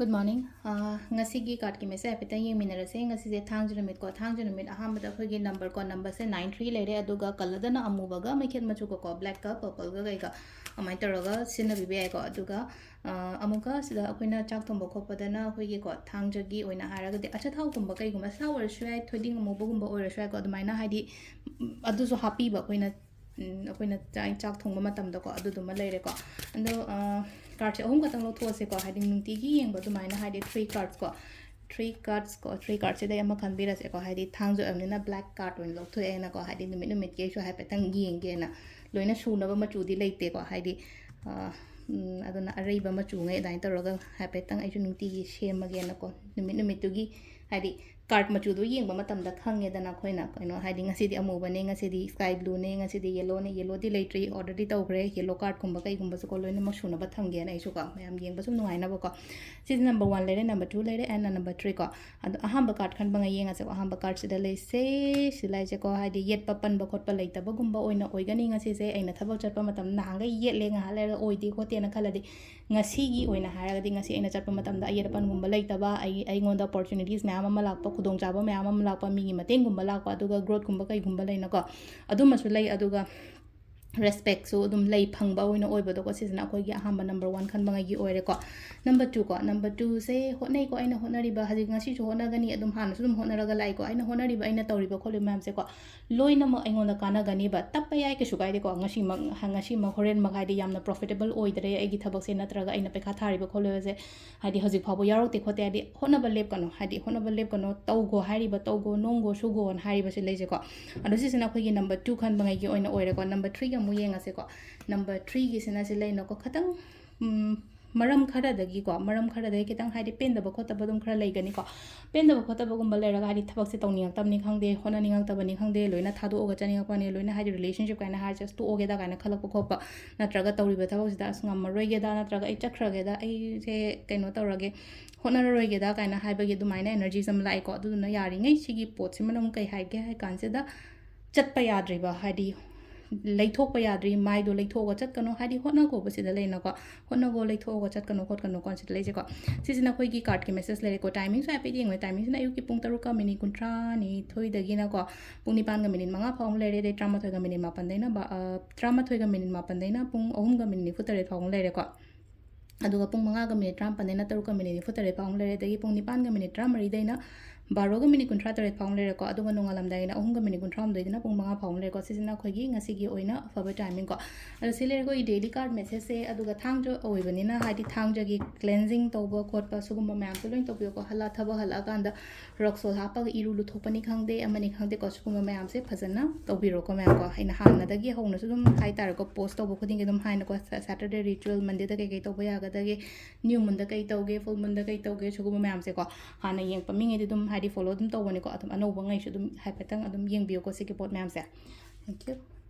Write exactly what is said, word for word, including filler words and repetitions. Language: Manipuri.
Good morning. ꯑꯥ, ꯉꯁꯤꯒꯤ cardꯀꯤ message ꯍꯥꯏꯐꯦꯠꯇꯪ ꯌꯦꯡꯃꯤꯟꯅꯔꯁꯦ꯫ ꯉꯁꯤꯁꯦ ꯊꯥꯡꯖ ꯅꯨꯃꯤꯠꯀꯣ꯫ ꯊꯥꯡꯖ ꯅꯨꯃꯤꯠ ꯑꯍꯥꯟꯕꯗ ꯑꯩꯈꯣꯏꯒꯤ number ꯀꯣ, numberꯁꯦ nine three ꯂꯩꯔꯦ, ꯑꯗꯨꯒ colourꯗꯅ ꯑꯃꯨꯕꯒ ꯃꯩꯈꯦꯠ ꯃꯆꯨꯒꯀꯣ, blackꯀ purpleꯒ ꯀꯩꯒ ꯑꯗꯨꯃꯥꯏꯅ ꯇꯧꯔꯒ ꯁꯤꯖꯤꯟꯅꯕꯤꯕ ꯌꯥꯏꯀꯣ꯫ ꯑꯗꯨꯒ, ꯑꯥ, ꯑꯃꯨꯛꯀ ꯁꯤꯗ ꯑꯩꯈꯣꯏꯅ ꯆꯥꯛ ꯊꯣꯡꯕ ꯈꯣꯠꯄꯗ ꯑꯩꯈꯣꯏꯒꯤꯀꯣ, ꯊꯥꯡꯖꯒꯤ ꯑꯣꯏꯅ ꯍꯥꯏꯔꯒꯗꯤ ꯑꯆꯥꯊꯥꯎꯒꯨꯝꯕ ꯀꯩꯒꯨꯝꯕ, ꯁꯥ ꯑꯣꯏꯔꯁꯨ ꯌꯥꯏ, ꯊꯣꯏꯗꯤꯡ ꯑꯃꯨꯕꯒꯨꯝꯕ ꯑꯣꯏꯔꯁꯨ ꯌꯥꯏꯀꯣ, ꯑꯗꯨꯃꯥꯏꯅ ꯍꯥꯏꯗꯤ, ꯎꯝ, ꯑꯗꯨꯁꯨ ꯍꯥꯞꯄꯤꯕ ꯑꯩꯈꯣꯏꯅ꯫ ꯎꯝ, ꯑꯩꯈꯣꯏꯅ ꯆꯥꯛ, ꯆꯥꯛ ꯊꯣꯡꯕ ꯃꯇꯝꯗꯀꯣ, ꯑꯗꯨꯗꯨꯃ ꯂꯩꯔꯦꯀꯣ꯫ ꯑꯗꯣ, ꯑꯥ, cardꯁꯦ ꯑꯍꯨꯝ ꯈꯛꯇꯪ ꯂꯧꯊꯣꯛꯑꯁꯦꯀꯣ, ꯍꯥꯏꯗꯤ ꯅꯨꯡꯇꯤꯒꯤ ꯌꯦꯡꯕ ꯑꯗꯨꯃꯥꯏꯅ, ꯍꯥꯏꯗꯤ three cards ꯀꯣ, three cards ꯀꯣ, three cardꯁꯤꯗꯩ ꯑꯃ ꯈꯟꯕꯤꯔꯁꯦꯀꯣ, ꯍꯥꯏꯗꯤ ꯊꯥꯡꯖ ꯑꯣꯏꯕꯅꯤꯅ black card ꯑꯣꯏꯅ ꯂꯧꯊꯣꯛꯑꯦꯅꯀꯣ, ꯍꯥꯏꯗꯤ ꯅꯨꯃꯤꯠ ꯅꯨꯃꯤꯠꯀꯤ ꯑꯩꯁꯨ ꯍꯥꯏꯐꯦꯠꯇꯪ ꯌꯦꯡꯒꯦꯅ꯫ ꯂꯣꯏꯅ ꯁꯨꯅꯕ ꯃꯆꯨꯗꯤ ꯂꯩꯇꯦꯀꯣ, ꯍꯥꯏꯗꯤ, ꯑꯥ, ꯎꯝ, ꯑꯗꯨꯅ ꯑꯔꯩꯕ ꯃꯆꯨꯉꯩ ꯑꯗꯨꯃꯥꯏꯅ ꯇꯧꯔꯒ ꯍꯥꯏꯐꯦꯠꯇꯪ ꯑꯩꯁꯨ ꯅꯨꯡꯇꯤꯒꯤ ꯁꯦꯝꯃꯒꯦꯅꯀꯣ, ꯅꯨꯃꯤꯠ ꯅꯨꯃꯤꯠꯇꯨꯒꯤ, ꯍꯥꯏꯗꯤ card ꯃꯆꯨꯗꯣ ꯌꯦꯡꯕ ꯃꯇꯝꯗ ꯈꯪꯉꯦꯗꯅ ꯑꯩꯈꯣꯏꯅ, ꯀꯩꯅꯣ, ꯍꯥꯏꯗꯤ ꯉꯁꯤꯗꯤ ꯑꯃꯨꯕꯅꯦ, ꯉꯁꯤꯗꯤ sky blueꯅꯦ, ꯉꯁꯤꯗꯤ yellowꯅꯦ, yellowꯗꯤ ꯂꯩꯇ꯭ꯔꯤ, already ꯇꯧꯈ꯭ꯔꯦ, yellow cardꯀꯨꯝꯕ ꯀꯩꯒꯨꯝꯕꯁꯨꯀꯣ, ꯂꯣꯏꯅꯃꯛ ꯁꯨꯅꯕ ꯊꯝꯒꯦꯅ ꯑꯩꯁꯨꯀꯣ, ꯃꯌꯥꯝ ꯌꯦꯡꯕ ꯁꯨꯝ ꯅꯨꯡꯉꯥꯏꯅꯕꯀꯣ꯫ ꯁꯤꯁꯦ number one ꯂꯩꯔꯦ, number two ꯂꯩꯔꯦ, and number three ꯀꯣ꯫ ꯑꯗꯣ ꯑꯍꯥꯟꯕ card ꯈꯟꯕꯉꯩ ꯌꯦꯡꯉꯁꯦꯀꯣ꯫ ꯑꯍꯥꯟꯕ cardꯁꯤꯗ ꯂꯩꯁꯦ, ꯁꯤ ꯂꯩꯁꯦꯀꯣ, ꯍꯥꯏꯗꯤ ꯌꯦꯠꯄ ꯄꯟꯕ ꯈꯣꯠꯄ ꯂꯩꯇꯕꯒꯨꯝꯕ ꯑꯣꯏꯅ ꯑꯣꯏꯒꯅꯤ ꯉꯁꯤꯁꯦ꯫ ꯑꯩꯅ ꯊꯕꯛ ꯆꯠꯄ ꯃꯇꯝꯗ ꯅꯍꯥꯟꯈꯩ ꯌꯦꯠꯂꯦ, ꯉꯥꯏꯍꯥꯛ ꯂꯩꯔꯒ ꯑꯣꯏꯗꯦ ꯈꯣꯠꯇꯦꯅ ꯈꯜꯂꯗꯤ, ꯉꯁꯤꯒꯤ ꯑꯣꯏꯅ ꯍꯥꯏꯔꯒꯗꯤ, ꯉꯁꯤ ꯑꯩꯅ ꯆꯠꯄ ꯃꯇꯝꯗ ꯑꯌꯦꯠ ꯑꯄꯟꯒꯨꯝꯕ ꯂꯩꯇꯕ, ꯑꯩ, ꯑꯩꯉꯣꯟꯗ opportunities ꯃꯌꯥꯝ ꯑꯃ ꯂꯥꯛꯄ, ꯈꯨꯗꯣꯡꯆꯥꯕ ꯃꯌꯥꯝ ꯑꯃ ꯂꯥꯛꯄ, ꯃꯤꯒꯤ ꯃꯇꯦꯡꯒꯨꯝꯕ ꯂꯥꯛꯄ, ꯑꯗꯨꯒ growthꯀꯨꯝꯕ ꯀꯩꯒꯨꯝꯕ ꯂꯩꯅꯀꯣ, ꯑꯗꯨꯃꯁꯨ ꯂꯩ꯫ ꯑꯗꯨꯒ respectꯁꯨ ꯑꯗꯨꯝ ꯂꯩ, ꯐꯪꯕ ꯑꯣꯏꯅ ꯑꯣꯏꯕꯗꯣꯀꯣ꯫ ꯁꯤꯁꯤꯅ ꯑꯩꯈꯣꯏꯒꯤ ꯑꯍꯥꯟꯕ number one ꯈꯟꯕꯉꯩꯒꯤ ꯑꯣꯏꯔꯦꯀꯣ꯫ Number two ꯀꯣ, number twoꯁꯦ ꯍꯣꯠꯅꯩꯀꯣ, ꯑꯩꯅ ꯍꯣꯠꯅꯔꯤꯕ, ꯍꯧꯖꯤꯛ ꯉꯁꯤꯁꯨ ꯍꯣꯠꯅꯒꯅꯤ, ꯑꯗꯨꯝ ꯍꯥꯟꯅꯁꯨ ꯑꯗꯨꯝ ꯍꯣꯠꯅꯔꯒ ꯂꯥꯛꯏꯀꯣ꯫ ꯑꯩꯅ ꯍꯣꯠꯅꯔꯤꯕ, ꯑꯩꯅ ꯇꯧꯔꯤꯕ ꯈꯣꯠꯂꯤꯕ ꯃꯌꯥꯝꯁꯦꯀꯣ, ꯂꯣꯏꯅꯃꯛ ꯑꯩꯉꯣꯟꯗ ꯀꯥꯟꯅꯒꯅꯤꯕ꯫ ꯇꯞꯄ ꯌꯥꯏ, ꯀꯩꯁꯨ ꯀꯥꯏꯗꯦꯀꯣ꯫ ꯉꯁꯤꯃꯛ, ꯉꯁꯤꯃꯛ, ꯍꯣꯔꯦꯟꯃꯛ ꯍꯥꯏꯗꯤ ꯌꯥꯝꯅ profitable ꯑꯣꯏꯗꯔꯦ ꯑꯩꯒꯤ ꯊꯕꯛꯁꯦ, ꯅꯠꯇ꯭ꯔꯒ ꯑꯩꯅ ꯄꯩꯈꯥ ꯊꯥꯔꯤꯕ ꯈꯣꯠꯂꯤꯕꯁꯦ, ꯍꯥꯏꯗꯤ ꯍꯧꯖꯤꯛ ꯐꯥꯎꯕ ꯌꯥꯎꯔꯛꯇꯦ ꯈꯣꯠꯇꯦ ꯍꯥꯏꯗꯤ ꯍꯣꯠꯅꯕ ꯂꯦꯞꯀꯅꯨ, ꯍꯥꯏꯗꯤ ꯍꯣꯠꯅꯕ ꯂꯦꯞꯀꯅꯨ, ꯇꯧꯒꯣ ꯍꯥꯏꯔꯤꯕ ꯇꯧꯒꯣ, ꯅꯣꯝꯒꯣ ꯁꯨꯒꯣꯅ ꯍꯥꯏꯔꯤꯕꯁꯦ ꯂꯩꯁꯦꯀꯣ꯫ ꯑꯗꯣ ꯁꯤꯁꯤꯅ ꯑꯩꯈꯣꯏꯒꯤ number two ꯈꯟꯕꯉꯩꯒꯤ ꯑꯣꯏꯅ ꯑꯣꯏꯔꯦꯀꯣ꯫ Number threeꯒꯤ ꯑꯃꯨꯛ ꯌꯦꯡꯉꯁꯦꯀꯣ꯫ Number threeꯒꯤꯁꯤꯅ ꯁꯤ ꯂꯩꯅꯀꯣ, ꯈꯤꯇꯪ, ꯎꯝ, ꯃꯔꯝ ꯈꯔꯗꯒꯤꯀꯣ, ꯃꯔꯝ ꯈꯔꯗꯒꯤ ꯈꯤꯇꯪ ꯍꯥꯏꯗꯤ ꯄꯦꯟꯗꯕ ꯈꯣꯠꯇꯕ ꯑꯗꯨꯝ ꯈꯔ ꯂꯩꯒꯅꯤꯀꯣ꯫ ꯄꯦꯟꯗꯕ ꯈꯣꯠꯇꯕꯒꯨꯝꯕ ꯂꯩꯔꯒ ꯍꯥꯏꯗꯤ ꯊꯕꯛꯁꯦ ꯇꯧꯅꯤꯡꯉꯛꯇꯕꯅꯤ ꯈꯪꯗꯦ, ꯍꯣꯠꯅꯅꯤꯡꯉꯛꯇꯕꯅꯤ ꯈꯪꯗꯦ, ꯂꯣꯏꯅ ꯊꯥꯗꯣꯛꯑꯒ ꯆꯠꯅꯤꯡꯉꯛꯄꯅꯤ, ꯂꯣꯏꯅ ꯍꯥꯏꯗꯤ relationship ꯀꯥꯏꯅ ꯍꯥꯏꯔꯁꯦ, ꯑꯁ, ꯇꯣꯛꯑꯒꯦꯗ ꯀꯥꯏꯅ ꯈꯜꯂꯛꯄ ꯈꯣꯠꯄ, ꯅꯠꯇ꯭ꯔꯒ ꯇꯧꯔꯤꯕ ꯊꯕꯛꯁꯤꯗ, "ꯑꯁ, ꯉꯝꯃꯔꯣꯏꯒꯦꯗ", ꯅꯠꯇ꯭ꯔꯒ "ꯑꯩ ꯆꯠꯈ꯭ꯔꯒꯦꯗ, ꯑꯩꯁꯦ ꯀꯩꯅꯣ ꯇꯧꯔꯒꯦ, ꯍꯣꯠꯅꯔꯔꯣꯏꯒꯦꯗ" ꯀꯥꯏꯅ ꯍꯥꯏꯕꯒꯤ ꯑꯗꯨꯃꯥꯏꯅ energies ꯑꯃ ꯂꯥꯛꯑꯦꯀꯣ꯫ ꯑꯗꯨꯗꯨꯅ ꯌꯥꯔꯤꯉꯩ ꯁꯤꯒꯤ ꯄꯣꯠꯁꯤꯃꯅ ꯑꯃꯨꯛ ꯀꯩ ꯍꯥꯏꯒꯦ ꯍꯥꯏ ꯀꯥꯟꯁꯤꯗ, ꯆꯠꯄ ꯌꯥꯗ꯭ꯔꯤꯕ, ꯍꯥꯏꯗꯤ ꯂꯩꯊꯣꯛꯄ ꯌꯥꯗ꯭ꯔꯤ, ꯃꯥꯏꯗꯣ ꯂꯩꯊꯣꯛꯑꯒ ꯆꯠꯀꯅꯣ, ꯍꯥꯏꯗꯤ ꯍꯣꯠꯅꯈꯣꯕꯁꯤꯗ ꯂꯩꯅꯀꯣ, ꯍꯣꯠꯅꯒꯣ, ꯂꯩꯊꯣꯛꯑꯒ ꯆꯠꯀꯅꯣ ꯈꯣꯠꯀꯅꯣ ꯀꯣ ꯁꯤꯗ ꯂꯩꯁꯦꯀꯣ꯫ ꯁꯤꯁꯤꯅ ꯑꯩꯈꯣꯏꯒꯤ ꯀꯥꯔꯠꯀꯤ ꯃꯦꯁꯦꯖ ꯂꯩꯔꯦꯀꯣ꯫ ꯇꯥꯏꯃꯤꯡꯁꯨ ꯍꯥꯏꯐꯦꯠ ꯌꯦꯡꯉꯣ, ꯇꯥꯏꯃꯤꯡꯁꯤꯅ ꯑꯌꯨꯛꯀꯤ ꯄꯨꯡ ꯇꯔꯨꯛꯀ ꯃꯤꯅꯤꯠ ꯀꯨꯟꯊ꯭ꯔꯥ ꯅꯤꯊꯣꯏꯗꯒꯤꯅꯀꯣ ꯄꯨꯡ ꯅꯤꯄꯥꯟꯒ ꯃꯤꯅꯤꯠ ꯃꯉꯥ ꯐꯥꯎ ꯑꯃ ꯂꯩꯔꯦ, ꯑꯗꯩ ꯇꯔꯥꯃꯥꯊꯣꯏꯒ ꯃꯤꯅꯤꯠ ꯃꯥꯄꯟꯗꯩꯅ ꯕꯥ-, ꯑ, ꯇꯔꯥꯃꯥꯊꯣꯏꯒ ꯃꯤꯅꯤꯠ ꯃꯥꯄꯟꯗꯩꯅ ꯄꯨꯡ ꯑꯍꯨꯝꯒ ꯃꯤꯅꯤꯠ ꯅꯤꯐꯨ ꯇꯔꯦꯠ ꯐꯥꯎ ꯑꯃ ꯂꯩꯔꯦꯀꯣ꯫ ꯑꯗꯨꯒ ꯄꯨꯡ ꯃꯉꯥꯒ ꯃꯤꯅꯤꯠ ꯇꯔꯥꯃꯥꯄꯟꯗꯩꯅ ꯇꯔꯨꯛꯀ ꯃꯤꯅꯤꯠ ꯅꯤꯐꯨ ꯇꯔꯦꯠ ꯐꯥꯎ ꯑꯃ ꯂꯩꯔꯦ, ꯑꯗꯒꯤ ꯄꯨꯡ ꯅꯤꯄꯥꯟꯒ ꯃꯤꯅꯤꯠ ꯇꯔꯥꯃꯔꯤꯗꯩꯅ ꯕꯥꯔꯣꯒ ꯃꯤꯅꯤꯠ ꯀꯨꯟꯊ꯭ꯔꯥ ꯇꯔꯦꯠ ꯐꯥꯎ ꯑꯃ ꯂꯩꯔꯦꯀꯣ꯫ ꯑꯗꯨꯒ ꯅꯣꯡꯉꯥꯜꯂꯝꯗꯥꯏꯒꯤꯅ ꯑꯍꯨꯝꯒ ꯃꯤꯅꯤꯠ ꯀꯨꯟꯊ꯭ꯔꯥ ꯍꯨꯝꯗꯣꯏꯗꯩꯅ ꯄꯨꯡ ꯃꯉꯥ ꯐꯥꯎ ꯑꯃ ꯂꯩꯔꯦꯀꯣ꯫ ꯁꯤꯁꯤꯅ ꯑꯩꯈꯣꯏꯒꯤ ꯉꯁꯤꯒꯤ ꯑꯣꯏꯅ ꯑꯐꯕ ꯇꯥꯏꯃꯤꯡ ꯀꯣ꯫ ꯑꯗꯣ ꯁꯤ ꯂꯩꯔꯦ ꯑꯩꯈꯣꯏꯒꯤ ꯗꯦꯂꯤ ꯀꯥꯔꯠ ꯃꯦꯁꯦꯖꯁꯦ꯫ ꯑꯗꯨꯒ ꯊꯥꯡꯖ ꯑꯣꯏꯕꯅꯤꯅ, ꯍꯥꯏꯗꯤ ꯊꯥꯡꯖꯒꯤ ꯀ꯭ꯂꯦꯟꯖꯤꯡ ꯇꯧꯕ ꯈꯣꯠꯄ ꯁꯤꯒꯨꯝꯕ ꯃꯌꯥꯝꯁꯦ ꯂꯣꯏ ꯇꯧꯕꯤꯌꯨꯀꯣ꯫ ꯍꯜꯂꯛ-, ꯊꯕꯛ ꯍꯜꯂꯛꯑꯀꯥꯟꯗ ꯔꯣꯛ ꯁꯣꯜ ꯍꯥꯞꯄꯒ ꯏꯔꯨ ꯂꯨꯊꯣꯛꯄꯅꯤ ꯈꯪꯗꯦ, ꯑꯃꯅꯤ ꯈꯪꯗꯦꯀꯣ, ꯁꯤꯒꯨꯝꯕ ꯃꯌꯥꯝꯁꯦ ꯐꯖꯅ ꯇꯧꯕꯤꯔꯣꯀꯣ ꯃꯌꯥꯝꯀꯣ꯫ ꯑꯩꯅ ꯍꯥꯟꯅꯗꯒꯤ ꯍꯧꯅꯁꯨ ꯑꯗꯨꯝ ꯍꯥꯏꯇꯥꯔꯦꯀꯣ, ꯄꯣꯁ ꯇꯧꯕ ꯈꯨꯗꯤꯡꯒꯤ ꯑꯗꯨꯝ ꯍꯥꯏꯅꯀꯣ, ꯁ-, ꯁꯦꯇꯔꯗꯦ ꯔꯤꯆꯨꯋꯦꯜ, ꯃꯟꯗꯦꯗ ꯀꯩꯀꯩ ꯇꯧꯕ ꯌꯥꯒꯗꯒꯦ, ꯅ꯭ꯌꯨ ꯃꯨꯟꯗ ꯀꯩ ꯇꯧꯒꯦ, ꯐꯨꯜ ꯃꯨꯟꯗ ꯀꯩ ꯇꯧꯒꯦ, ꯁꯤꯒꯨꯝꯕ ꯃꯌꯥꯝꯁꯦꯀꯣ꯫ ꯍꯥꯟꯅ ꯌꯦꯡꯉꯛꯄ ꯃꯤꯉꯩꯗꯤ ꯑꯗꯨꯝ ꯍꯥꯏꯗꯤ ꯐꯣꯂꯣ ꯑꯗꯨꯝ ꯇꯧꯕꯅꯤꯀꯣ꯫ ꯑꯗꯨꯝ ꯑꯅꯧꯕꯉꯩꯁꯨ ꯑꯗꯨꯝ ꯍꯥꯏꯐꯦꯠꯇꯪ ꯑꯗꯨꯝ ꯌꯦꯡꯕꯤꯌꯨꯀꯣ ꯁꯤꯒꯤ ꯄꯣꯠ ꯃꯌꯥꯝꯁꯦ꯫ Thank you꯫